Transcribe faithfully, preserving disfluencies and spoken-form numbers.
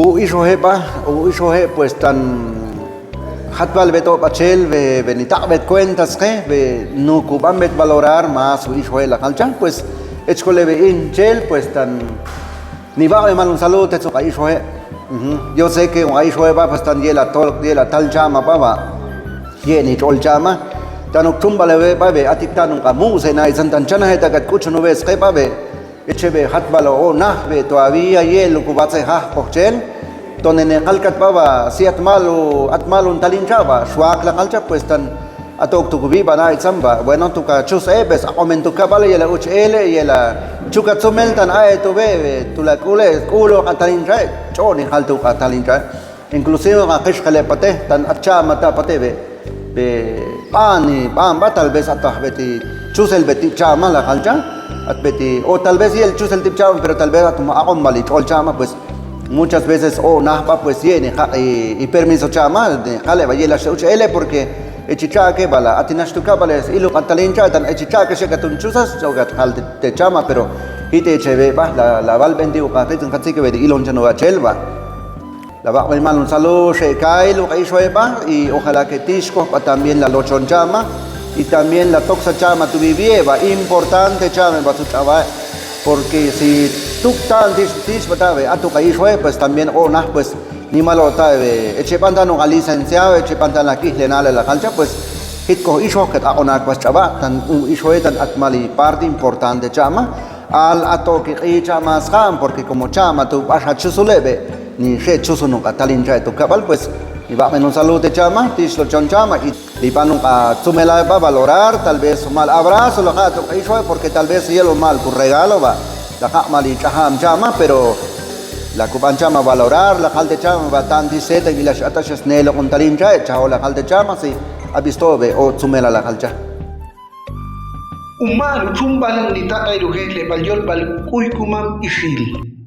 U ixoje' b'a, u ixoje' pues tan jatb'al b'et oq'b'achel b'e, b'e nitaq'b'et cuenta sqe, b'e nukubanb'et valorar más u ixoje' la jalcha, pues echkole b'e inchel pues tan nib'ab'emal un saludo te tzuq a ixoje'. Ujú. Yo sé que un a ixoje' b'a pues tan ye'el a tol, ye'el a tal chama b'a b'a ye'el nich'ol chama. Tan ok txumb'al b'e b'a b'e atik tan un q'amu'se na itzan tan chanaje ta k'at k'uchun b'e sqe b'a b'e eche b'e jatb'al oq'naj b'e todavía ye'el uku b'atze' jajp'oq chel. Tone ne kalkat b'a b'a si atmal u, atmal un talin cha b'a xwak la jalcha pues tan ato ok tu kub'i b'a na itzan b'a, bueno, tu kachus e b'e saq'omen tu kab'al ye'el a uch ele, ye'el a chuka tzumel tan a e tu b'e, b'e tu la k'ule, k'ulo ka talin cha e, ch'o'ni jal tu ka talin cha e. Inclusive ka qix jale pate, tan at chama ta pate b'e, b'e b'ani, b'an b'a, tal vez at b'e ti chusel b'e ti chama la jalcha, at b'e ti, o tal vez ye'el chusel ti chama, pero tal vez at ma aq'on b'al i ch'ol chama, pues muchas veces oq'naj b'a, pues ye'el ni jaq' i, i permiso chama, ni jale b'a ye'el a xa uch ele, porque echi cha'ke b'a la, ati nax tu kab'al es ilu ka talin cha, tan echi cha'ke xekat un chusas, ch'okat jal te, te chama, pero jite eche b'e b'a, la, la b'al b'enti u ka qitz, ka tzik b'e ti ilon chan u achel b'a. La b'ab'emal un saludo xe' kay lu ka ixoje' b'a, y ojalá que tix koj b'a también la lochon chama, y también la toksa chama tu b'ib'ie b'a, importante chama b'a tu ch'ab'a, porque si tuk tan tix, tix b'a ta b'e a tu ka ixoje' pues también oq'naj pues nimal oq ta b'e, eche b'an tan un ka licenciado, eche b'an tan la k'ijlenale la jalcha, pues jit koj ixoj kat aq'onak b'a ch'ab'a, tan u ixoje' tan atmal i parte importante chama, al ato ki q'i chama sqan, porque como chama tu b'ax a chusule b'e, ni xe chusun un ka talin cha e tu kab'al, pues nib'ab'en un saludo te chama, tix lochon chama, y lib'an un ka tzumela b'a valorar, tal vez mal abrazo la jaq' tu ka ixoje', porque tal vez ye'el un mal ku regalo b'a, la jaq' mal i ch'ajam chama, pero la kub'an chama valorar, la jal te chama b'a tan tix se ta k'ila xa ata xa sneloq un talin cha e, chao la jal te chama, si a b'isto b'e oq' tzumela la jalcha. Uma'n u txumb'al nitaq'ay lu jejleb'al yolb'al K'uy Kuman Ixil.